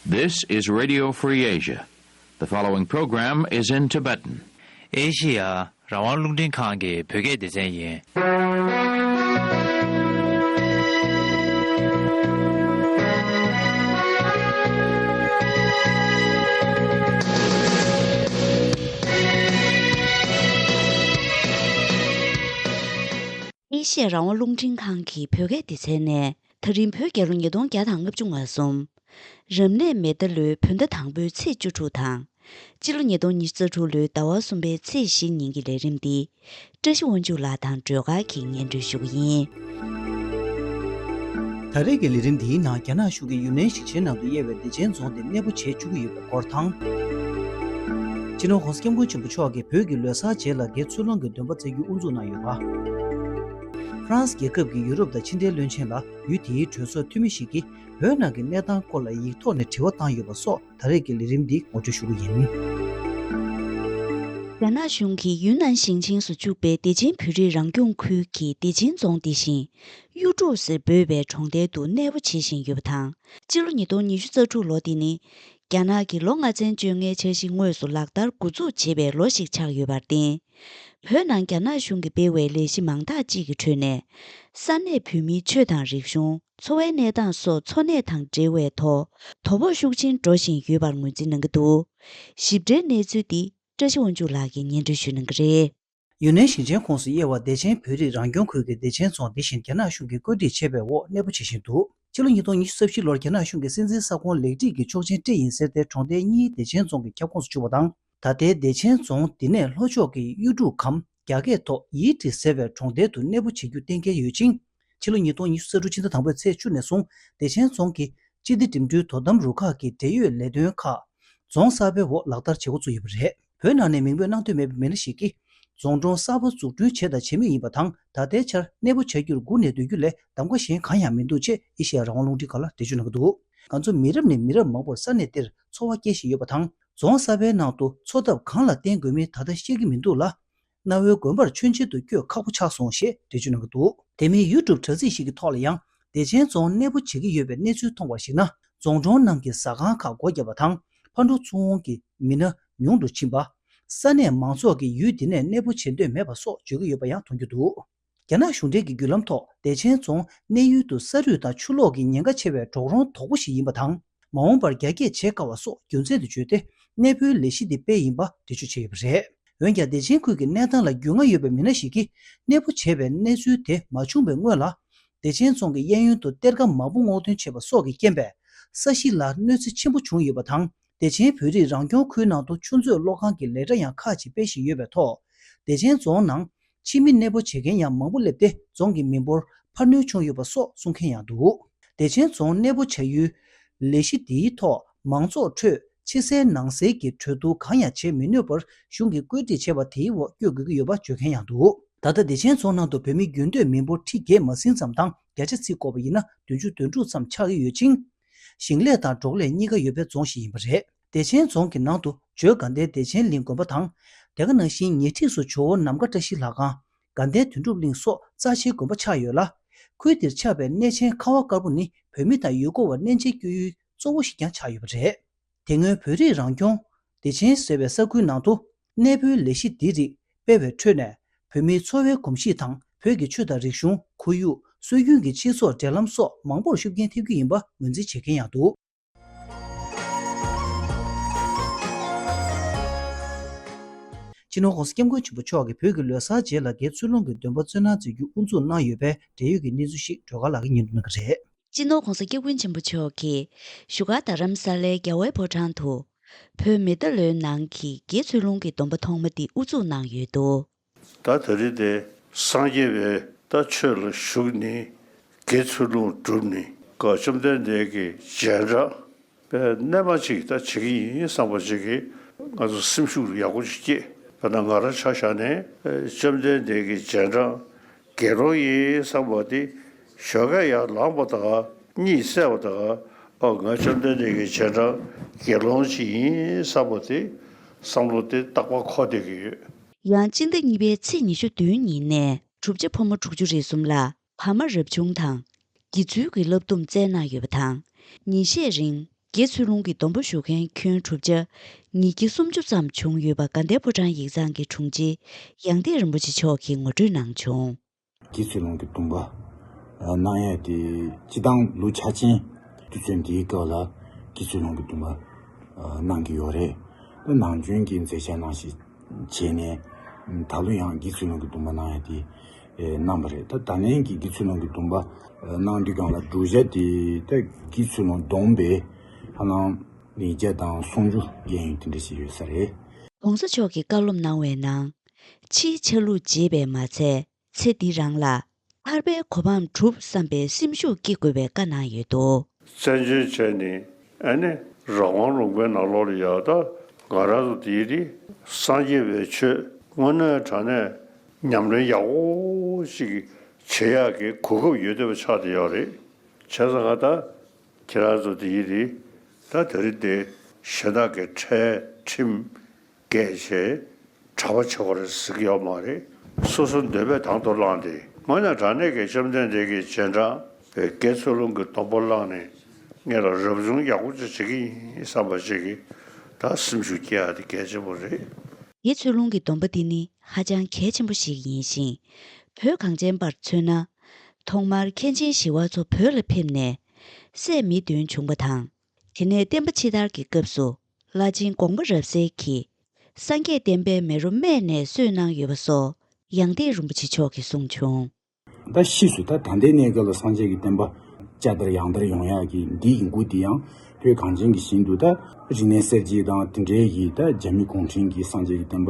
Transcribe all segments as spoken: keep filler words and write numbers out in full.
This is Radio Free Asia. The following program is in Tibetan. ཨེ་ཤི་ཡ་རང་དབང་རླུང་འཕྲིན་ཁང་གི་བོད་སྐད་སྡེ་ཚན་ཡིན། ཨེ་ཤི་ཡ་རང་དབང་རླུང་འཕྲིན་ཁང་གི་བོད་སྐད་སྡེ་ཚན་ནས། ད་རིང་བོད་རྒྱལ་ལོ་ཉིས་སྟོང་བརྒྱ་དང་ལྔ་བཅུ་ང་གསུམ། རབ་གནས་མེ་ཟླ་ལོའི་བོད་ཟླ་དང་པོའི་ཚེས་བཅུ་དྲུག་དང་། སྤྱི་ལོ་ཉིས་སྟོང་ཉི་ཤུ་རྩ་དྲུག་ལོའི་ཟླ་བ་གསུམ་པའི་ཚེས་བཞི་ཉིན་གྱི་ལས་རིམ་འདི། བཀྲ་ཤིས་དབང་ཕྱུག་ལགས་དང་སྒྲོལ་དཀར་གྱིས་སྙན་སྒྲོན་ཞུ་གི་ཡིན། ད་རེས་ཀྱི་ལས་རིམ་འདིའི་ནང་རྒྱ་ནག་གཞུང་གིས་ཡུན་ནན་ཞིང་ཆེན་ནང་དུ་དབྱེ་བའི་བདེ་ཆེན་རྫོང་དེ་གནས་སྤོ་བྱེད་བཅུག་གི་ཡོད་པའི་སྐོར་དང་། སྤྱི་ནོར་༸གོང་ས་༸སྐྱབས་མགོན་ཆེན་པོ་མཆོག་གིས་བོད་ཀྱི་ལོ་གསར་རྗེས་ལ་རྒྱའི་ཚུལ་སློང་གི་འདོན་པ་བསྩལ་རྒྱུ་དབུ་འཛུགས་གནང་ཡོད་པ། ཧྥ་རན་སི་རྒྱལ་ཁབ་ཀྱི་ཡུ་རོབ་དང་ཕྱི་འབྲེལ་བློན་ཆེན་ལ་ཡུལ་དེའི་གྲོས་ཚོགས་འཐུས་མི་ཞིག་གིས་བོད་ནང་གི་གནས་སྟངས་སྐོར་ལ་ཡིག་ཐོག་ནས་དྲི་བ་བཏང་ཡོད་པ་སོགས་ད་རེས་ཀྱི་ལས་རིམ་འདི་ངོ་སྤྲོད་ཞུ་གི་ཡིན། རྒྱ་ནག་གཞུང་གིས་ཡུན་ནན་ཞིང་ཆེན་སུ་བཅུག་པའི་བདེ་ཆེན་བོད་རིགས་རང་སྐྱོང་ཁུལ་གྱི་བདེ་ཆེན་རྫོང་དེ་བཞིན་གཡུ་འབྲུག་ཟེར་འབོད་པའི་གྲོང་རྡལ་དུ་གནས་སྤོ་བྱེད་བཞིན་ཡོད་པ་དང་། སྤྱི་ལོ་ཉིས་སྟོང་ཉི་ཤུ་རྩ་དྲུག་ལོ་འདི་ནི། རྒྱ་ནག་གི་ལོ་ལྔ་ཚན་བཅོ་ལྔའི་འཆར་གཞི་དངོས་སུ་ལག་བསྟར་འགོ་འཛུགས་བྱེད་པའི་ལོ་ཞིག་ཆགས་ཡོད་པར་བརྟེན། བོད་ནང་རྒྱ་ནག་གཞུང་གིས་སྤེལ་བའི་ལས་གཞི་མང་དག་ཅིག་གི་ཁྲོད་ནས། ས་གནས་བོད་མིའི་ཆོས་དང་རིག་གཞུང་། འཚོ་བའི་གནས་སྟངས་སོགས་འཚོ་གནས་དང་འབྲེལ་བའི་ཐོག་དོ་ཕོག་ཤུགས་ཆེན་འགྲོ་བཞིན་ཡོད་པར་ངོས་འཛིན་གནང་གི་འདུག། ཞིབ་ཕྲའི་གནས་ཚུལ་འདི་བཀྲ་ཤིས་དབང་ཕྱུག་ལགས་ཀྱིས་སྙན་སྒྲོན་ཞུ་གནང་གི་རེད། ཡུན་ནན་ཞིང་ཆེན་ཁོངས་སུ་དབྱེ་བ་བདེ་ཆེན་བོད་རིགས་རང་སྐྱོང་ཁུལ་གྱི་བདེ་ཆེན་རྫོང་འདི་བཞིན་རྒྱ་ནག་གཞུང་གིས་བཀོད་སྒྲིག་བྱས་པའི་འོག་གནས་སྤོ་བྱེད་བཞིན་འདུག། ཕྱི་ལོ་ཉིས་སྟོང་ཉི་ཤུ་རྩ་བཞི་ལོར་རྒྱ་ནག་གཞུང་གིས་སྲིད་འཛིན་ས་ཁོངས་ལེགས་སྒྲིག་གི་ཆོག་མཆན་སྤྲད་ཡིན་ཟེར་ཏེ་གྲོང་རྡལ་གཉིས་བདེ་ཆེན་རྫོང་གི་ཁྱབ་ཁོངས་སུ་བཅུག་པ་དང་། ད་ལྟའི་བདེ་ཆེན་རྫོང་འདི་ནས་ལྷོ་ཕྱོགས་ཀྱི་གཡུ་འབྲུག་གམ་རྒྱ་སྐད་ཐོག་ཡི་ཏི་ཟེར་བའི་གྲོང་རྡལ་དུ་གནས་སྤོ་བྱེད་རྒྱུ་གཏན་འཁེལ་ཡོད་ཅིང་། ཕྱི་ལོ་ཉིས་སྟོང་ཉི་ཤུ་རྩ་དྲུག་ཕྱི་ཟླ་དང་པོའི་ཚེས་བཅུ་ནས་བཟུང་བདེ་ཆེན་རྫོང་གི་སྤྱི་བདེ་འགྲིམ་འགྲུལ་དོ་དམ་རུ་ཁག་གི་འབྲེལ་ཡོད་ལས་དོན་ཁག་རྫོང་གསར་པའི་འོག་ལག་བསྟར་བྱེད་འགོ་བཙུགས་ཡོད་པ་རེད། བོད་ནང་ནས་མིང་འབོད་གནང་འདོད་མེད་པའི་མི་སྣ་ཞིག་གིས། རྫོང་གྲོང་གསར་པ་འཛུགས་སྐྲུན་བྱས་དང་བྱེད་མུས་ཡིན་པ་དང་། ད་ལྟའི་ཆར་གནས་སྤོ་བྱ་རྒྱུར་སྒུག་ནས་སྡོད་རྒྱུ་ལས་གདམ་ག་གཞན་གང་ཡང་མི་འདུག་ཅེས་ཨེ་ཤེ་ཡ་རང་དབང་རླུང་འཕྲིན་ཁང་ལ་འགྲེལ་བརྗོད་གནང་གི་འདུག། ང་ཚོ་མི་རབས་ནས་མི་རབས་མང་པོར་ས་གནས་འདིར་འཚོ་བ་སྐྱེལ་བཞིན་ཡོད་པ་དང་། རྫོང་གསར་པའི་ནང་དུ་འཚོ་ཐབས་གང་ལ་བརྟེན་དགོས་མིན་ད་ལྟ་ཤེས་ཀྱི་མི་འདུག་ལ། གནའ་བོའི་དགོན་པར་མཆོད་མཇལ་དུ་བསྐྱོད་ཁག་པོ་ཆགས་སོང་ཞེས་འགྲེལ་བརྗོད་གནང་གི་འདུག། དེ་མིན་ཡུ་ཊུབ་དྲ་ཚིགས་ཤིག་གི་ཐོག་ལ་ཡང་བདེ་ཆེན་རྫོང་གནས་སྤོ་བྱེད་ཀྱི་ཡོད་པའི་གནས་ཚུལ་མཐོང་བར་གཞིགས་ན། རྫོང་གྲོང་ནང་གི་ཟ་ཁང་ཁག་སྒོ་བརྒྱབ་པ་དང་། ཕར་འགྲོ་ཚུར་འོང་གི་མི་སྣ་ཉུང་དུ་ཕྱིན་པ། ས་གནས་མང་ཚོགས་ཀྱིས་ཡུལ་འདི་ནས་གནས་སྤོ་བྱེད་འདོད་མེད་པ་སོགས་བརྗོད་ཀྱི་ཡོད་པ་ཡང་མཐོང་རྒྱུ་འདུག། རྒྱ་ནག་གཞུང་འབྲེལ་གྱི་བརྒྱུད་ལམ་ཐོག་བདེ་ཆེན་རྫོང་གནས་ཡུལ་དུ་ས་རུད་དང་ཆུ་ལོག་གི་ཉེན་ཁ་ཆེ་བའི་གྲོག་རོང་དོག་པོ་ཞིག་ཡིན་པ་དང་། མ་འོངས་པར་རྒྱ་སྐྱེད་བྱེད་དཀའ་བ་སོགས་རྒྱུ་མཚན་དུ་བརྗོད་དེ། གནས་སྤོའི་ལས་གཞི་འདི་སྤེལ་ཡིན་པ་འགྲེལ་བརྗོད་བྱས་ཡོད་པ་རེད། འོན་ཀྱང་། བདེ་ཆེན་ཁུལ་གྱི་གནས་སྟངས་ལ་རྒྱུས་མངའ་ཡོད་པའི་མི་སྣ་ཞིག་གིས། གནས་སྤོ་བྱས་པའི་གནས་ཚུལ་དེ་མ་བྱུང་བའི་སྔོན་ལ། བདེ་ཆེན་རྫོང་གི་གཡས་གཡོན་དུ་གཏེར་ཁ་མང་པོ་སྔོག་འདོན་བྱས་པ་སོགས་ཀྱི་རྐྱེན་པས། ས་གཞི་ལ་གནོད་འཚེ་ཆེན་པོ་བྱུང་ཡོད་པ་དང་། བདེ་ཆེན་བོད་རིགས་རང་སྐྱོང་ཁུལ་ནང་དུ་ཆུ་མཛོད་གློག་ཁང་གི་ལས་གྲྭ་ཡང་ཁག་ཅིག་སྤེལ་བཞིན་ཡོད་པའི་ཐོག། བདེ་ཆེན་རྫོང་ནང་ཕྱི་མི་གནས་སྤོ་བྱེད་མཁན་ཡང་མང་པོ་སླེབས་ཏེ། རྫོང་གི་མི་འབོར་འཕར་སྣོན་བྱུང་ཡོད་པ་སོགས་གསུང་མཁན་ཡང་འདུག། བདེ་ཆེན་རྫོང་གནས་སྤོ་བྱ་ཡུལ་ལས་གཞི་འདིའི་ཐོག་མང་ཚོགས་ཁྲོད་ཕྱི་གསལ་ནང་གསལ་གྱི་གྲོས་བསྡུར་གང་ཡང་བྱེད་མི་ནུས་པར་གཞུང་གིས་བཀོད་སྒྲིག་བྱས་པ་དེའི་འོག་བསྐྱོད་དགོས་ཀྱི་ཡོད་པ་བརྗོད་མཁན་ཡང་འདུག། ད་ལྟ་བདེ་ཆེན་རྫོང་ནང་དུ་བོད་མི་རྒྱུན་སྡོད་མི་འབོར་ཁྲི་བརྒྱད་མ་ཟིན་ཙམ་དང་། བརྒྱ་ཆ་བརྩིས་དགོས་པ་ཡིན་ན་བདུན་ཅུ་དོན་དྲུག་ཙམ་ཆགས་ཀྱི་ཡོད་ཅིང་། ཞིང་ལས་དང་འབྲོག་ལས་གཉིས་ཀ་ཡོད་པའི་རྫོང་ཞིག་ཡིན་པ་རེད། བདེ་ཆེན་རྫོང་གི་ནང་དུ་ཇོ་དགའ་ལྡན་བདེ་ཆེན་གླིང་དགོན་པ་དང་། དེ་ག་ནང་བཞིན་ཉེ་འཁྲིས་སུ་ཇོ་བོ་ནམ་མཁའ་བཀྲ་ཤིས་ལྷ་ཁང་། དགའ་ལྡན་དོན་གྲུབ་གླིང་སོགས་རྩ་ཆེའི་དགོན་པ་ཆགས་ཡོད་ལ། ཁུལ་འདིར་ཆགས་པའི་གནས་ཆེན་ཁ་བ་དཀར་པོ་ནི་བོད་མི་དང་ཡུལ་སྐོར་བ་གནས་མཇལ་སྐྱོད་ཡུལ་གཙོ་བོ་ཞིག་ཀྱང་ཆགས་ཡོད་པ་རེད། དེ་སྔོན་བོད་རིགས་རང་སྐྱོང་བདེ་ཆེན་ཟེར་བའི་ས་ཁུལ་ནང་དུ་གནས་སྤོའི་ལས་གཞི་འདི་རིགས་སྤེལ་བའི་ཁྲོད་ནས། བོད་མིའི་འཚོ་བའི་གོམས་གཤིས་དང་། བོད་ཀྱི་ཆོས་དང་རིག་གཞུང་། ཁོར་ཡུག་སྲོལ་རྒྱུན་གྱི་སྤྱི་ཚོགས་འབྲེལ་ལམ་སོགས་མང་པོར་ཤུགས་རྐྱེན་ཐེབས་ཀྱི་ཡིན་པ་ངོས་འཛིན་བྱེད་མཁན་ཡང་འདུག། སྤྱི་ནོར་༸གོང་ས་༸སྐྱབས་མགོན་ཆེན་པོ་མཆོག་གིས་བོད་ཀྱི་ལོ་གསར་རྗེས་ལ་རྒྱའི་ཚུལ་སློང་གི་འདོན་པ་སྩོལ་གནང་མཛད་རྒྱུ་དབུ་འཛུགས་གནང་ཡོད་པའི་འབྲེལ་ཡོད་ཀྱི་གནས་ཚུལ་ཞིག་སྒྲོལ་དཀར་ལགས་ཀྱིས་སྙན་སྒྲོན་གནང་གི་རེད། སྤྱི་ནོར་༸གོང་ས་༸སྐྱབས་མགོན་ཆེན་པོ་མཆོག་གིས་བཞུགས་སྒར་རྡ་རམ་ས་ལའི་རྒྱལ་བའི་ཕོ་བྲང་དུ། བོད་མེ་རྟ་ལོའི་ནང་གི་རྒྱའི་ཚུལ་སློང་གི་སྡོམ་པ་ཐོག་མ་འདི་དབུ་འཛུགས་གནང་ཡོད་འདུག། ད་ད་རེས་དེ་སངས་རྒྱས་པའི་ད་ཆོས་ལ་ཞུགས་ནས་རྒྱའི་ཚུལ་སློང་བསྒྲུབས་ནས་བཀའ་བཅོམ་ལྡན་འདས་ཀྱི་རྗེས་འབྲང་པའི་རྣལ་མ་ཅིག་ད་བྱེད་ཀྱི་ཡིན་བསམ་པ་ཅིག་གིས་ང་ཚོ་སེམས་ཤུགས་ཡག་པོ་ཅིག་སྐྱེས། དཔེར་ན་ང་རང་ཆ་བཞག་ནས་བཅོམ་ལྡན་འདས་ཀྱི་རྗེས་འབྲང་དགེ་སློང་ཡིན་བསམ་པ་དེ་ཞོགས་ཀས་ཡར་ལངས་པ་དང་གཉིད་སད་པ་དང་། ཨོ་ང་བཅོམ་ལྡན་འདས་ཀྱི་རྗེས་འབྲང་དགེ་སློང་ཅིག་ཡིན་བསམ་པ་དེ་བསམ་བློ་དེ་རྟག་པར་འཁོར་བསྡད་ཀྱི་ཡོད། ཡང་སྤྱི་ཟླ་གཉིས་པའི་ཚེས་ཉི་ཤུ་བདུན་ཉིན་ནས་གྲུབ་ཆ་ཕོ་མོ་དྲུག་ཅུ་རེ་གསུམ་ལ་བར་མ་རབ་བྱུང་དང་དགེ་ཚུལ་གྱི་བསླབ་སྡོམ་སྩལ་གནང་ཡོད་པ་དང་། ཉིན་ཤས་རིང་ དགེ་ཚུལ་སློང་གི་སྡོམ་པ་ཞུ་མཁན་ཁྱོན་བསྒྲུབ་བྱ་ཉིས་བརྒྱ་སུམ་ཅུ་ཙམ་བྱུང་ཡོད་པ་དགའ་ལྡན་ཕོ་བྲང་ཡིག་ཚང་གི་དྲུང་ཆེ་ཡང་ལྡན་རིན་པོ་ཆེ་མཆོག་གིས་ངོ་སྤྲོད་གནང་བྱུང་། དགེ་ཚུལ་སློང་གི་སྡོམ་པ་གནང་ཡས་དེ་སྤྱི་བཏང་ལོ་འཆར་ཅན་དུས་ཚོད་འདིའི་སྐབས་ལ་དགེ་ཚུལ་སློང་གི་སྡོམ་པ་གནང་གི་ཡོད་རེད། ད་ནམ་རྒྱུན་གྱི་མཛད་འཆར་ནང་བཞིན་བྱས་ནས་ད་ལོ་ཡང་དགེ་ཚུལ་སློང་གི་སྡོམ་པ་གནང་ཡས་དེ་གནང་བ་རེད། ད་ད་ལན་གྱི་དགེ་ཚུལ་སློང་གི་སྡོམ་པ་གནང་དུས་སྒང་ལ་བསྒྲུབ་བྱ་དེ་ད་དགེ་ཚུལ་སློང་སྡོམ་པའི་ཧ་ལམ་ཉིས་བརྒྱ་དང་སུམ་ཅུ་ཡན་ཡོད་དེ་འདྲ་ཞིག་ཡོད་ས་རེད། །གོང་ས་མཆོག་གིས་བཀའ་སློབ་གནང་བའི་ནང་། ཕྱིའི་ཆ་ལུགས་བརྗེས་པས་མ་ཚད། ཚེ་འདི་རང་ལ་ཐར་པའི་གོ་འཕང་སྒྲུབ་བསམ་པའི་སེམས་ཤུགས་སྐྱེ་དགོས་པའི་བཀའ་གནང་ཡོད་འདུག། བཙན་བྱོལ་བྱས་ནས་ཨ་ནི་རང་དབང་ལུང་པའི་ནང་ལོགས་ལ་ཡ་ད་ང་རང་ཚོ་འདིའི་རིགས་སངས་རྒྱས་པའི་ཆོས་དངོས་གནས་དྲང་གནས་ཉམས་ལེན་ཡག་པོ་ཞིག་བྱེད་ཡག་གི་གོ་སྐབས་ཡོད་བསྡད་པ་ཆགས་བསྡད་ཡོད་རེད། བྱས་ཙང་ང་ད་ཁྱེད་རང་ཚོ་འདིའི་རིགས་ད་དེ་རིང་འདི་གཞན་དག་གི་ཁྲལ་ཁྲིམས་བཀལ་བྱས་གྲྭ་པ་བྱེད་དགོས་རེད་ཟེར་གྱི་ཡོད་མ་རེད། སོ་སོ་འདོད་པས་དང་དུ་བླངས་ཏེ་དངོས་གནས་དྲང་གནས་ཀྱི་བཅོམ་ལྡན་འདས་ཀྱི་རྗེས་འབྲང་བའི་དགེ་ཚུལ་སློང་གི་སྡོམ་པ་བླངས་ནས་ངེད་ལ་རབ་བྱུང་ཡག་པོ་ཅིག་བྱེད་ཀྱི་ཡིན་བསམ་པ་ཅིག་གིས་ད་སེམས་ཤུགས་སྐྱེ་ཡག་དེ་གལ་ཆེན་པོ་རེད། དགེ་ཚུལ་སློང་གི་སྡོམ་པ་འདི་ནི་ཧ་ཅང་གལ་ཆེན་པོ་ཞིག་ཡིན་ཞིང་། བོད་གངས་ཅན་པར་མཚོན་ན། ཐོག་མར་མཁན་ཆེན་ཞི་བ་འཚོ་བོད་ལ་ཕེབས་ནས་སྲས་མི་བདུན་བྱུང་བ་དང་། དེ་ནས་བསྟན་པ་ཕྱི་དར་གྱི་སྐབས་སུ་བླ་ཆེན་དགོངས་པ་རབ་གསལ་གྱིས་སངས་རྒྱས་བསྟན་པའི་མེ་རོ་སྨད་ནས་གསོས་གནང་ཡོད་པ་སོགས་ཡང་ལྡན་རིན་པོ་ཆེ་མཆོག་གིས་གསུངས་བྱུང་། ད་ཕྱིས་སུ་ད་ད་ལྟའི་གནས་སྐབས་ལ་སངས་རྒྱས་ཀྱི་བསྟན་པ་བསྐྱར་དར་ཡང་དར་ཡོང་ཡག་གི་འདི་ཡི་འགོ་འདི་ཡང་བོད་གངས་ཅན་གྱི་ཞིང་དུ་ད་རིག་གནས་གསར་བརྗེ་དང་དེ་འདྲའི་གི་ད་རྒྱ་མི་གུང་ཁྲན་གྱིས་སངས་རྒྱས་ཀྱི་བསྟན་པ་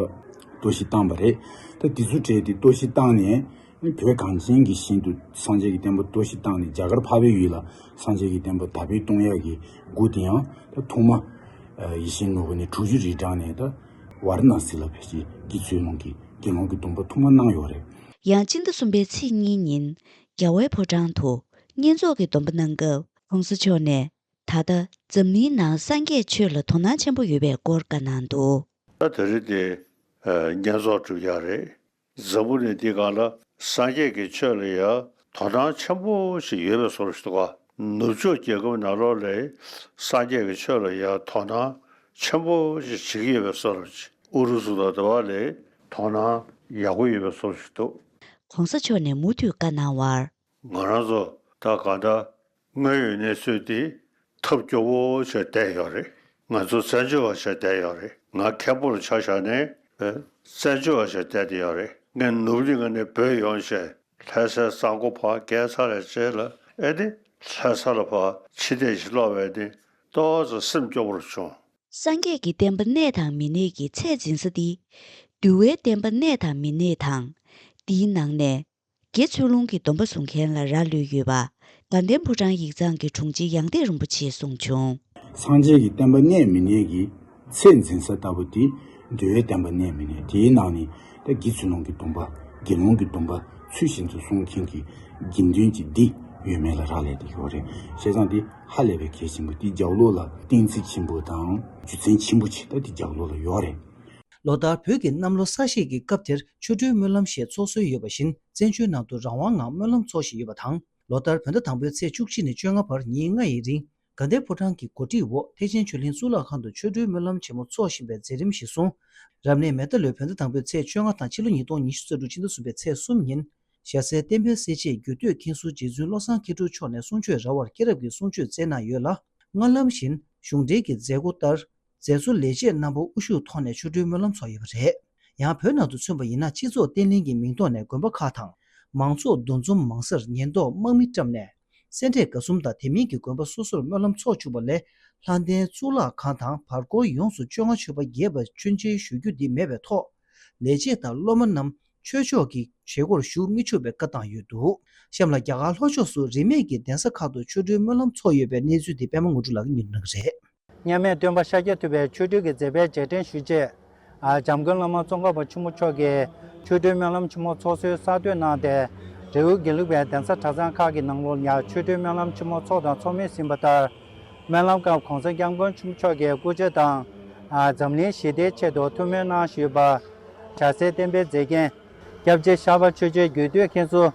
གཏོར་བཤིག་བཏང་བ་རེད། ད་དེ་ཚོ་གྲས་དེ་གཏོར་བཤིག་བཏང་ནས་བོད་གངས་ཅན་གྱི་ཞིང་དུ་སངས་རྒྱས་ཀྱི་བསྟན་པ་གཏོར་བཤིག་བཏང་ནས་རྒྱ་གར་འཕགས་པའི་ཡུལ་ལ་སངས་རྒྱས་ཀྱི་བསྟན་པ་དར་སྤེལ་གཏོང་ཡག་གི་འགོ་དེ་ཡང་ད་ཐོག་མ་ཡིད་བཞིན་ནོར་བུ་ནས་དྲུག་ཅུ་རེ་གྲངས་ནས་ད་ཝཱ་ར་ཎ་སི་ལ་ཕེབས་རྗེས་དགེ་ཚུལ་སློང་གི་དགེ་སློང་གི་སྡོམ་པ་ཐོག་མ་གནང་ཡོད་རེད། ཡང་སྤྱི་ཟླ་གསུམ་པའི་ཚེས་གཉིས་ཉིན་རྒྱལ་བའི་ཕོ་བྲང་དུ་བསྙེན་རྫོགས་ཀྱི་སྡོམ་པ་གནང་སྐབས་གོང་ས་མཆོག་ནས་ད་ལྟ་འཛམ་གླིང་ནང་སངས་རྒྱས་ཆོས་ལ་དོ་སྣང་ཆེན་པོ་ཡོད་པའི་སྐོར་བཀའ་གནང་འདུག། ད་དེ་རིང་འདི་བསྙེན་རྫོགས་གྲུབ་ཡག་རེད། འཛམ་བུ་གླིང་འདི་སྒང་ལ་སངས་རྒྱས་ཀྱི་ཆོས་ལ་ཡང་དོ་སྣང་ཆེན་པོ་ཞིག་ཡོད་པའི་བཟོ་འདྲ་ཞིག་འདུག་ག། ནུབ་ཕྱོགས་རྒྱལ་ཁབ་ནང་ལོགས་ལ་སངས་རྒྱས་ཀྱི་ཆོས་ལ་ཡང་དོ་སྣང་ཆེན་པོ་ཞིག་བྱེད་ཀྱི་ཡོད་པའི་བཟོ་འདྲ་ཞིག་ཨུ་རུ་སུ་དང་དེ་བ་ལ་དོ་སྣང་ཡག་པོ་ཡོད་པའི་བཟོ་འདྲ་ཞིག་འདུག། གོང་ས་མཆོག་ནས་མུ་མཐུད་བཀའ་གནང་བར། ང་རང་ཚོ་ད་གང་ལྟར་དངོས་ཡོད་གནས་ཚུལ་འདི་ཐབས་སྐྱོ་བོ་བྱས་བསྡད་ཡོད་རེད། ང་ཚོ་བཙན་བྱོལ་བ་བྱས་བསྡད་ཡོད་རེད། ང་མཁན་པོ་ལ་ཆ་བཞག་ནས་བཙན་བྱོལ་བ་བྱས་བསྡད་བསྡད་ཡོད་རེད། ངས་ནུབ་གླིང་ནས་བྲོས་ཡོང་བྱས་ལྷ་སའི་གཙང་པོ་ཕར་བརྒལ་ཚར་བའི་རྗེས་ལ་ཨེ་ནི་ལྷ་ས་ལ་ཕར་ཕྱི་བལྟས་ཤིག་ལོག་པ་ཡིན་ན་ཏོག་ཙམ་སེམས་སྐྱོ་བོར་བྱུང་། སངས་རྒྱས་ཀྱི་བསྟན་པ་གནས་དང་མི་གནས་ཀྱི་ཚད་འཛིན་ས་འདི། འདུལ་བའི་བསྟན་པ་གནས་དང་མི་གནས་དང་། འདིའི་ནང་ནས། དགེ་ཚུལ་སློང་གི་སྡོམ་པ་བཟུང་མཁན་ལ་རག་ལུས་ཡོད་པ། དགའ་ལྡན་ཕོ་བྲང་ཡིག་ཚང་གི་དྲུང་ཆེ་ཡང་ལྡན་རིན་པོ་ཆེས་གསུངས་བྱུང་། སངས་རྒྱས་ཀྱི་བསྟན་པ་གནས་མི་གནས་ཀྱི་ཚད་འཛིན་ས་ལྟ་བུ་དེ་འདུལ་བའི་བསྟན་པ་གནས་མི་གནས་དེའི་ནང་ནས་ད་དགེ་ཚུལ་སློང་གི་སྡོམ་པ་དགེ་སློང་གི་སྡོམ་པ་ཚུལ་བཞིན་དུ་སྲུང་མཁན་གྱི་དགེ་འདུན་གྱི་སྡེ་ཡོད་མེད་ལ་རག་ལས་ཏེ་ཡོད་རེད། བྱས་ཙང་དེ་ཧ་ལས་པའི་གལ་ཆེན་པོ་དེ་རྒྱབ་ལོགས་ལ་གཏན་ཚིགས་ཆེན་པོ་དང་རྒྱུ་མཚན་ཆེན་པོ་ཆེ་ད་དེ་རྒྱབ་ལོགས་ལ་ཡོད་རེད། ལོ་ལྟར་བོད་ཀྱི་གནམ་ལོ་གསར་བཞད་ཀྱི་སྐབས་དེར་ཆོ་འཕྲུལ་སྨོན་ལམ་ཞེས་ཚོགས་སྲོལ་ཡོད་པ་བཞིན་བཙན་བྱོལ་ནང་དུ་རང་དབང་ངང་སྨོན་ལམ་འཚོགས་བཞིན་ཡོད་པ་དང་། ལོ་ལྟར་བོད་ཟླ་དང་པོའི་ཚེས་བཅུ་གཅིག་ནས་བཅོ་ལྔ་བར་ཉིན་ལྔ་ཡི་རིང་དགའ་ལྡན་ཕོ་བྲང་གི་གོ་སྒྲིག་འོག་ཐེག་ཆེན་ཆོས་གླིང་གཙུག་ལག་ཁང་དུ་ཆོ་འཕྲུལ་སྨོན་ལམ་ཆེན་མོ་འཚོགས་བཞིན་པའི་མཛད་རིམ་གཞིར་བཟུང་། རབ་གནས་མེ་རྟ་ལོའི་བོད་ཟླ་དང་པོའི་ཚེས་བཅོ་ལྔ་དང་ཕྱི་ལོ་ཉིས་སྟོང་ཉི་ཤུ་རྩ་དྲུག་ཕྱི་ཟླ་གསུམ་པའི་ཚེས་གསུམ་ཉིན། ཞྭ་སེར་བསྟན་འཕེལ་སྲས་བཅས་རྒྱུད་སྟོད་མཁན་ཟུར་རྗེ་བཙུན་བློ་བཟང་མཁས་གྲུབ་མཆོག་ནས་གསུང་ཆོས་ར་བར་སྐྱེས་རབས་ཀྱི་གསུང་ཆོས་སྩལ་གནང་ཡོད་ལ། སྔར་ལམ་བཞིན་གཞུང་འབྲེལ་གྱི་མཛད་སྒོ་ལྟར། མཛད་གཙོ་ལས་བྱེད་རྣམ་པ་དབུ་བཞུགས་ཐོག་ནས་ཆོ་འཕྲུལ་སྨོན་ལམ་འཚོགས་ཡོད་པ་རེད། ཡང་བོད་ནང་དུ་མཚོན་པ་ཡིན་ན་སྤྱི་ཚོགས་བརྟན་ལྷིང་གི་མིང་ཐོག་ནས་དགོན་པ་ཁག་དང་། མང་ཚོགས་འདུ་འཛོམས་མང་སར་ཉེན་རྟོག་དམག་མི་བཀྲམ་ནས། སེ་འབྲས་དགའ་གསུམ་དང་དེ་མིན་གྱི་དགོན་པ་སོ་སོར་སྨོན་ལམ་འཚོགས་བཅུག་པ་ལས། ལྷ་ལྡན་གཙུག་ལག་ཁང་དང་བར་སྐོར་ཡོངས་སུ་བཅོ་ལྔ་མཆོད་པ་རྒྱས་པ་མཆོད་མཇལ་ཞུ་རྒྱུ་འདི་མེད་པའི་ཐོག་ལས་བྱེད་དང་སློབ་མ་རྣམས་ཆོས་ཕྱོགས་ཀྱི་བྱེད་སྒོར་ཞུགས་མི་ཆོག་པའི་བཀའ་བཏང་ཡོད་འདུག་གཤམ་ལ་རྒྱ་གར་ལྷོ་ཕྱོགས་སུ་རིས་མེད་ཀྱི་གདན་ས་ཁག་ཏུ་ཆོ་འཕྲུལ་སྨོན་ལམ་འཚོགས་ཡོད་པའི་གནས་ཚུལ་འདི་པད་མ་དངོས་གྲུབ་ལགས་ཀྱིས་སྙན་སྒྲོན་གནང་གི་རེད། མཉམ་མེད་སྟོན་པ་ཤཱཀྱ་ཐུབ་པའི་ཆོས་འཕྲུལ་གྱི་མཛད་པའི་རྗེས་དྲན་ཞུ་ཆེད། འཇམ་མགོན་བླ་མ་ཙོང་ཁ་པ་ཆེན་པོ་མཆོག་གིས་ཆོ་འཕྲུལ་སྨོན་ལམ་ཆེན་མོ་འཚོགས་གསོལ་གསར་གཏོད་གནང་སྟེ། རི་བོ་དགེ་ལུགས་པའི་གདན་ས་གྲྭ་ཚང་ཁག་གི་ནང་ལོགས་ཡང་ཆོ་འཕྲུལ་སྨོན་ལམ་ཆེན་མོ་འཚོགས་དང་འཚོགས་མུས་ཟིན་པ་ལྟར། སྨོན་ལམ་སྐབས་༸གོང་ས་༸སྐྱབས་མགོན་ཆེན་པོ་མཆོག་གིས་སྐུ་ཕྱྭ་དང་། འཛམ་གླིང་ཞི་བདེའི་ཆེད་དུ་ཐུགས་སྨོན་གནང་བཞིན་ཡོད་པ། ཞྭ་སེར་བསྟན་པའི་མཛེས་རྒྱན། སྐྱབས་རྗེ་ཤར་པ་ཆོས་རྗེ་རྒྱུད་སྟོད་མཁན་ཟུར།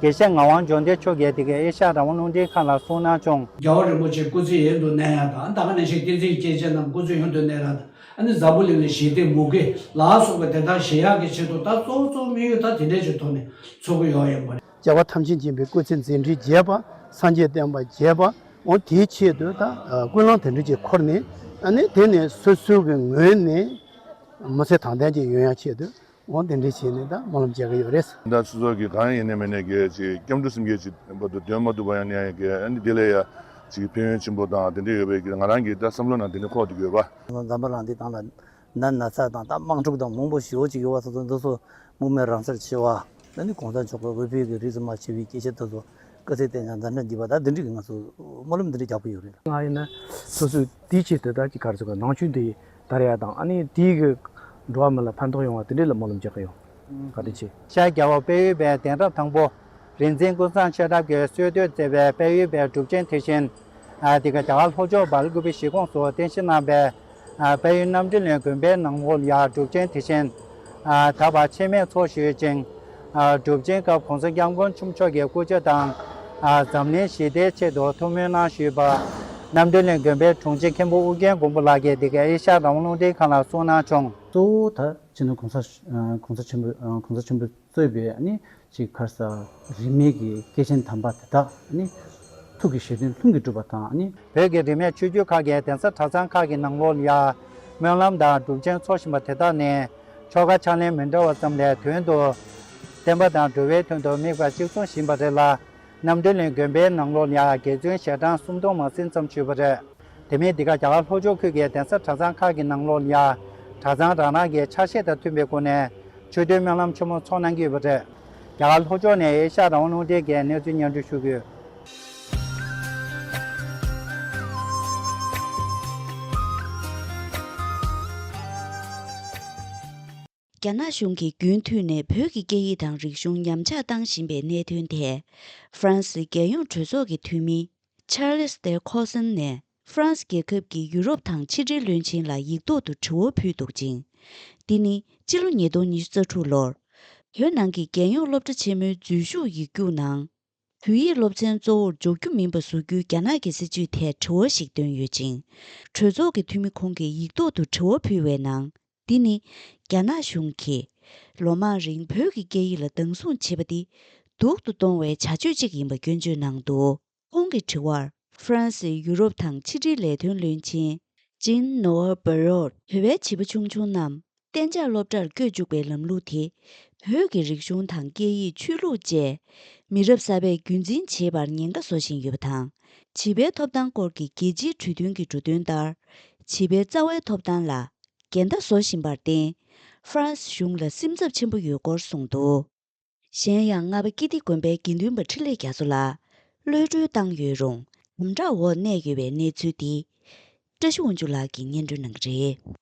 དགེ་བཤེས་ངག་དབང་འབྱུང་ལྡན་མཆོག་གིས་དེ་གའི་ཨེ་ཤ་ཡ་རང་དབང་རླུང་འཕྲིན་ཁང་ལ་གསུངས་གནང་བྱུང་། རྒྱལ་བ་རིན་པོ་ཆེ་སྐུ་ཚེ་ཡུན་དུ་གནས་ཡག་དང་། ད་ག་ནང་བཞིན་བསྟན་འཛིན་སྐྱེས་ཆེན་རྣམས་སྐུ་ཚེ་ཡུན་དུ་གནས་ཡག་དང་། ཨ་ནི་འཛམ་བུ་གླིང་ལ་ཞི་བདེ་མུ་གེ་ལ་སོགས་པ་དེ་དག་ཞི་ཡག་གི་ཆེད་དུ། ད་གཙོ་བོ་གཙོ་བོ་དམིགས་ཡུལ་ད་དེ་འདྲའི་ཅིག་ཐོག་ནས་འཚོགས་ཀྱི་ཡོད་ཡིན་པ་རེད། རྒྱལ་བ་ཐམས་ཅད་མཁྱེན་པའི་སྐུ་ཚེ་མཛད་འཕྲིན་རྒྱས་པ། སངས་རྒྱས་བསྟན་པ་རྒྱས་པ། འོ་དེའི་ཆེད་དུ་ད་ཀུན་སློང་དེ་འདྲ་ཅིག་འཁོར་ནས། ཨ་ནི་དེ་ནས་སོ་སོའི་གི་ངོས་ནས་མི་ཚེ་དང་ལྡན་ཅིག་ཡོང་ཡག་ཆེད་དུ། འོ་དེ་འདྲ་བྱས་ནས་ད་སྨོན་ལམ་རྒྱག་གི་ཡོད་རེད། ད་སོ་སོ་གི་གང་ཡིན་ནའི་མིན་ནའི་གི་ཅིག་སྐྱབས་འགྲོ་སེམས་བསྐྱེད་ཅིག་བར་དུ་འདོན་མ་ཐུབ་པ་ཡང་ནའི་གི། ཨ་ནི་དེ་ལས་ཡ་ཅིག་ཕན་ཡོན་ཆེན་པོ་དང་དེ་འདྲ་ཡོད་པའི་གི་ང་རང་གི་ད་བསམ་བློ་ནང་དེ་འདྲ་འཁོར་བསྡད་ཡོད་པ། འཛམ་བུ་གླིང་འདི་དང་ལ་ན་ན་ཚ་དང་ད་དམག་འཁྲུག་དང་མང་པོ་ཞེ་པོ་ཅིག་ཡོད་པ་སོགས་དེ་ཚོ་དམིགས་མེད་རང་སར་འཆི་བ། ད་ནི་གོང་ས་མཆོག་གི་འོས་འཕེན་གྱི་རིས་སུ་མ་ཆད་པའི་སྐྱེས་ཆེན་དེ་ཚོ་སྐུ་ཚེ་བརྟན་ཞིང་མཛད་འཕྲིན་རྒྱས་པ། ད་འདི་འདྲ་གི་ང་ཚོ་སྨོན་ལམ་འདི་འདྲ་རྒྱག་གི་ཡོད་རེད། ང་ཡིན་ན་སོ་སོའི་དེའི་ཆེད་དུ་ད་ཅིག་ག་རེ་ཟེར་དགོས། ནང་ཆོས་འདི་དར་ཡག་དང་། ཨ་ནི་དེའི་གི་འགྲོ་བ་མི་ལ་ཕན་ཐོགས་ཡོང་བ་དེ་འདྲ་ལ་སྨོན་ལམ་རྒྱག་གི་ཡོད། བཀའ་དྲིན་ཆེ། ཤར་རྒྱལ་བ་དཔལ་ཡུལ་པའི་གདན་རབས་དང་པོ། རིག་འཛིན་ཀུན་བཟང་ཆོས་གྲགས་ཀྱིས་གསོལ་སྟོན་མཛད་པའི་དཔལ་ཡུལ་པའི་སྒྲུབ་ཆེན་དེ་བཞིན། ཨ་དེ་ག་རྒྱ་གར་ལྷོ་ཕྱོགས་སྦེལ་ཀུ་པེ་གཞིས་ཁོངས་སུ་རྟེན་གཞི་གནང་བའི། ཨ་དཔལ་ཡུལ་རྣམ་གྲོལ་གླིང་དགོན་པའི་ནང་ལོགས་ལ་ཡང་སྒྲུབ་ཆེན་དེ་བཞིན། ཨ་ད་བར་ཆད་མེད་འཚོགས་བཞིན་ཡོད་ཅིང་། ཨ་སྒྲུབ་ཆེན་སྐབས་གོང་ས་སྐྱབས་མགོན་ཆེན་པོ་མཆོག་གི་སྐུ་ཕྱྭ་དང་། ཨ་འཛམ་གླིང་ཞི་བདེའི་ཆེད་དུ་ཐུགས་སྨོན་གནང་བཞུགས་པ། རྣམ་གྲོལ་གླིང་དགོན་པའི་དྲུང་ཆེ་མཁན་པོ་ཨུ་རྒྱན་མགོན་པོ་ལགས་ཀྱིས་དེ་ག་ཨེ་ཤ་ཡ་རང་དབང་རླུང་འཕྲིན་ཁང་ལ་གསུངས་གནང་བྱུང་། གཙོ་བོ་ད་སྤྱི་ནོར་༸གོང་ས་༸གོང་ས་ཆེན་པོ་༸གོང་ས་ཆེན་པོས་གཙོས་པའི་ཨ་ནི་ཅིག་ག་རེ་ཟེར། རིས་མེད་ཀྱི་སྐྱེས་ཆེན་དམ་པ་དེ་དག་ཨ་ནི་ཐུགས་ཀྱི་བཞེད་དོན་ལྷུན་གྱིས་གྲུབ་པ་དང་། ཨ་ནི་བོད་ཀྱི་རིས་མེད་ཆོས་བརྒྱུད་ཁག་གི་གདན་ས་གྲྭ་ཚང་ཁག་གི་ནང་ལོགས་ལ་ཡང་སྨོན་ལམ་དང་སྒྲུབ་ཆེན་འཚོགས་བཞིན་པ་དེ་དག་ནི་ཆོ་ག་ཕྱག་ལེན་མི་འདྲ་བ་ཙམ་ལས་དོན་དུ་བསྟན་པ་དང་འགྲོ་བའི་དོན་དུ་དམིགས་པ་གཅིག་མཚུངས་ཡིན་པ་རེད་ལ། རྣམ་གྲོལ་གླིང་དགོན་པའི་ནང་ལོགས་ལ་ཡང་དགེ་བཙུན་ཞལ་གྲངས་སུམ་སྟོང་མ་ཟིན་ཙམ་ཡོད་པ་རེད། དེ་མིན་འདི་ག་རྒྱ་གར་ལྷོ་ཕྱོགས་ཁུལ་གྱི་གདན་ས་གྲྭ་ཚང་ཁག་གི་ནང་ལོགས་ལ་ཡང་གྲྭ་ཚང་རང་རང་གི་ཆ་ཤས་དང་མཐུན་པའི་སྒོ་ནས་ཆོས་འདོན་སྨོན་ལམ་ཆེན་མོ་འཚོགས་གནང་གི་ཡོད་པ་རེད། རྒྱ་གར་ལྷོ་ཕྱོགས་ནས་ཨེ་ཤ་ཡ་རང་དབང་རླུང་འཕྲིན་གྱིས་གནས་ཚུལ་སྙན་སྒྲོན་ཞུ་གི་ཡོད། རྒྱ་ནག་གཞུང་གིས་རྒྱུན་མཐུད་ནས་བོད་ཀྱི་སྐད་ཡིག་དང་རིག་གཞུང་ཉམས་ཆག་བཏང་བཞིན་པའི་གནད་དོན་ཐད། ཧྥ་རན་སིའི་རྒྱལ་ཡོངས་གྲོས་ཚོགས་ཀྱི་འཐུས་མི་Charles de Courson་ནས་ཧྥ་རན་སི་རྒྱལ་ཁབ་ཀྱི་ཡུ་རོབ་དང་ཕྱི་འབྲེལ་བློན་ཆེན་ལ་ཡིག་ཐོག་ཏུ་དྲི་བ་ཕུལ་འདུག་ཅིང་། འདི་ནི་ཕྱི་ལོ་ཉིས་སྟོང་ཉི་ཤུ་རྩ་དྲུག་ལོར་བོད་ནང་གི་རྒྱལ་ཡོངས་སློབ་གྲྭ་ཆེན་མོའི་འཛུལ་ཞུགས་ཡིག་རྒྱུགས་ནང་། བོད་ཡིག་སློབ་ཚན་གཙོ་བོར་འཇོག་རྒྱུ་མིན་པ་བཟོ་རྒྱུའི་རྒྱ་ནག་གི་སྲིད་ཇུས་ཐད་དྲི་བ་ཞིག་བཏོན་ཡོད་ཅིང་། གྲོས་ཚོགས་ཀྱི་འཐུས་མི་ཁོང་གིས་ཡིག་ཐོག་ཏུ་དྲི་བ་ཕུལ་བའི་ནང་། འདི་ནི་རྒྱ་ནག་གཞུང་གིས་ལོ་མང་རིང་བོད་ཀྱི་སྐད་ཡིག་ལ་སྡང་ཟུག་བྱེད་པ་འདི་སྡུག་ཏུ་གཏོང་བའི་བྱ་སྤྱོད་ཅིག་ཡིན་པ་སྐྱོན་བརྗོད་གནང་འདུག་ཁོང་གི་དྲི་བར། ཧྥ་རན་སིའི་ཡུ་རོབ་དང་ཕྱི་འབྲེལ་ལས་དོན་བློན་ཆེན་Jean-Noël Barrot། བོད་པའི་བྱིས་པ་ཆུང་ཆུང་རྣམས་གཏན་འཇགས་སློབ་གྲྭར་བསྐྱོད་བཅུག་པའི་ལམ་ལུགས་དེ། བོད་ཀྱི་རིག་གཞུང་དང་སྐད་ཡིག་ཆོས་ལུགས་བཅས་མི་རབས་གསར་པས་རྒྱུན་འཛིན་བྱེད་པར་ཉེན་ཁ་བཟོ་བཞིན་ཡོད་པ་དང་། བྱིས་པའི་ཐོབ་ཐང་སྐོར་གྱི་རྒྱལ་སྤྱིའི་གྲོས་མཐུན་གྱི་འབྲུ་དོན་ལྟར། བྱིས་པའི་རྩ་བའི་ཐོབ་ཐང་ལ་འགལ་ཟླ་བཟོ་བཞིན་པར་བརྟེན། ཧྥ་རན་སི་གཞུང་ལ་སེམས་འཚབ་ཆེན་པོ་ཡོད་སྐོར་གསུངས་འདུག་གཞན་ཡང་། རྔ་པ་ཀིརྟི་དགོན་པའི་དགེ་འདུན་པ་འཕྲིན་ལས་རྒྱ་མཚོ་ལགས་གློད་གྲོལ་བཏང་ཡོད་རུང་། དམ་དྲག་འོག་གནས་ཡོད་པའི་གནས་ཚུལ་འདི། བཀྲ་ཤིས་དབང་ཕྱུག་ལགས་ཀྱིས་སྙན་སྒྲོན་གནང་གི་རེད།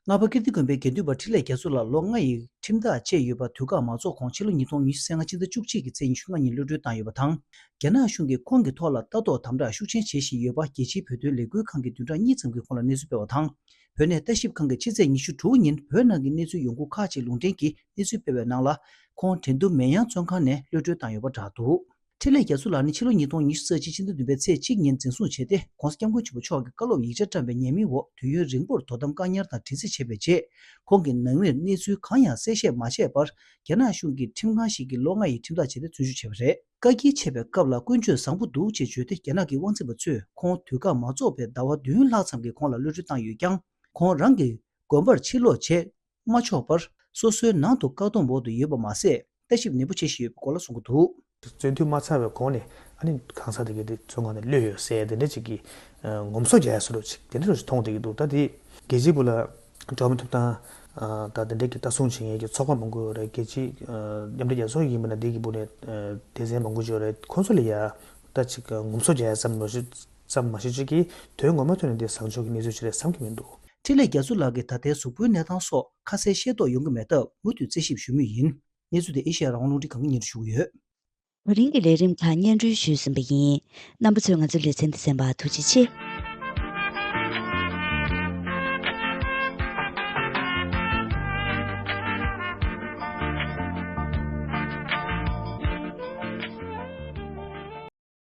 རྔ་པ་ཀིརྟི་དགོན་པའི་དགེ་འདུན་པ་འཕྲིན་ལས་རྒྱ་མཚོ་ལགས་ལོ་ལྔ་ཡི་ཁྲིམས་ཐག་བཅད་ཡོད་པ་དུས་བཀག་མ་རྫོགས་གོང་ཕྱི་ལོ་ཉིས་སྟོང་ཉི་ཤུ་རྩ་ལྔ་ཕྱི་ཟླ་བཅུ་གཅིག་གི་ཚེས་ཉི་ཤུ་ལྔ་ཉིན་གློད་གྲོལ་བཏང་ཡོད་པ་དང་། རྒྱ་ནག་གཞུང་གིས་ཁོང་གི་ཐོག་ལ་ལྟ་རྟོག་དམ་དྲག་ཤུགས་ཆེན་བྱེད་བཞིན་ཡོད་པ་རྒྱལ་སྤྱིའི་བོད་དོན་ལས་འགུལ་ཁང་གི་བདུན་ཕྲག་གཉིས་ཙམ་གྱི་གོང་ལ་གནས་ཚུལ་སྤེལ་བ་དང་། བོད་གནས་ལྟ་ཞིབ་ཁང་གིས་ཕྱི་ཚེས་ཉི་ཤུ་དྲུག་ཉིན་བོད་ནང་གི་གནས་ཚུལ་ཡོང་ཁུངས་ཁག་ཅིག་ལུང་འདྲེན་གྱིས་གནས་ཚུལ་སྤེལ་བའི་ནང་ལ། ཁོང་དྲན་གདུང་མེ་ཡང་བཙོན་ཁང་ནས་གློད་གྲོལ་བཏང་ཡོད་པ་བསྒྲགས་འདུག་འཕྲིན་ལས་རྒྱ་མཚོ་ལགས་ནི་ཕྱི་ལོ་ཉིས་སྟོང་ཉི་ཤུ་རྩ་གཅིག་ཕྱི་ཟླ་བདུན་པའི་ཚེས་གཅིག་ཉིན་འཛིན་བཟུང་བྱས་ཏེ། ྋགོང་ས་ྋསྐྱབས་མགོན་ཆེན་པོ་མཆོག་གི་བཀའ་སློབ་ཡིག་ཆ་བཀྲམ་པའི་ཉེས་མིང་འོག་དུས་ཡུན་རིང་པོར་དོ་དམ་བཀག་ཉར་དང་དྲི་རྩད་བྱས་པའི་རྗེས། ཁོང་གི་ནང་མིར་གནས་ཚུལ་གང་ཡང་གསལ་བཤད་མ་བྱས་པར། རྒྱ་ནག་གཞུང་གིས་ཁྲིམས་ཁང་ཞིག་གིས་ལོ་ལྔ་ཡི་ཁྲིམས་ཐག་བཅད་དེ་བཙོན་འཇུག་བྱས་པ་རེད། བཀའ་འགྱེལ་བྱས་པའི་སྐབས་ལ་ཀུན་སྤྱོད་བཟང་པོ་འདུག་ཅེས་བརྗོད་དེ། རྒྱ་ནག་གི་དབང་འཛིན་པ་ཚོས་ཁོང་དུས་བཀག་མ་རྫོགས་པའི་ཟླ་བ་བདུན་ལྷག་ཙམ་གྱི་གོང་ལ་གློད་གྲོལ་བཏང་ཡོད་ཀྱང་། ཁོང་རང་གི་དགོན་པར་ཕྱིར་ལོག་བྱེད་མ་ཆོག་པར། སོ་སོའི་ནང་དུ་བཀག་སྡོམ་འོག་ཏུ་ཡོད་པ་མ་ཟད། ལྟ་ཞིབ་ནན་པོ་བྱེད་བཞིན་ཡོད་པའི་སྐོར་ལ་གསུངས་ཀྱི་འདུག་བཙོན་འཐུས་མ་ཚར་བའི་གོང་ནས་ཨ་ནི་གང་ཟག་དེ་གའི་དེ་བཙོན་ཁང་ནས་གློད་ཡོད་ཟེར་དེ་འདྲ་ཅིག་གི་ངོམ་སོ་རྒྱག་ཡ་བཟོ་འདྲ་ཅིག་དེ་འདྲ་ཅིག་མཐོང་བསྡད་ཀྱི་འདུག་ད་དེ་རྒྱལ་སྤྱིའི་སྦུག་ལ་འགྲོ་བ་མིའི་ཐོབ་ཐང་ད་དེ་འདྲ་གི་ལྟ་སྲུང་བྱེད་མཁན་གྱི་ཚོགས་པ་མང་པོ་ཡོད་རེད། རྒྱལ་སྤྱིའི་མཉམ་འབྲེལ་རྒྱལ་ཚོགས་ཡིན་པ་ན་དེ་གི་སྦུག་ནས་སྡེ་ཚན་མང་པོ་ཅིག་ཡོད་རེད། ཁོང་ཚོ་ལ་ཡ་ད་ཅིག་ངོམ་སོ་རྒྱག་ཡ་ཙམ་མ་ཞིག་ཙམ་མ་ཞིག་ཅིག་གིས་དོན་ངོ་མ་ཐོག་ནས་དེ་བཟང་ཕྱོགས་ཀྱི་གནས་ཚུལ་ཅིག་རེད་བསམ་གྱི་མི་འདུག་འཕྲིན་ལས་རྒྱ་མཚོ་ལགས་ཀྱིས་ད་ལྟའི་གཟུགས་པོའི་གནས་སྟངས་སོགས་ཁ་གསལ་ཤེས་རྟོགས་ཡོང་གི་མེད་སྟབས། མུ་མཐུད་རྩད་ཞིབ་ཞུ་མུས་ཡིན། གནས་ཚུལ་དེ་ཨེ་ཤེ་ཡ་རང་དབང་རླུང་འཕྲིན་ཁང་གིས་སྙན་སྒྲོན་ཞུ་གི་ཡོད། ད་རིང་གི་ལས་རིམ་ཁག་སྙན་སྒྲོན་ཞུས་ཟིན་པ་ཡིན། རྣམ་པ་ཚོས་ང་ཚོའི་ལེ་ཚན་འདི་གསན་པར་ཐུགས་རྗེ་ཆེ།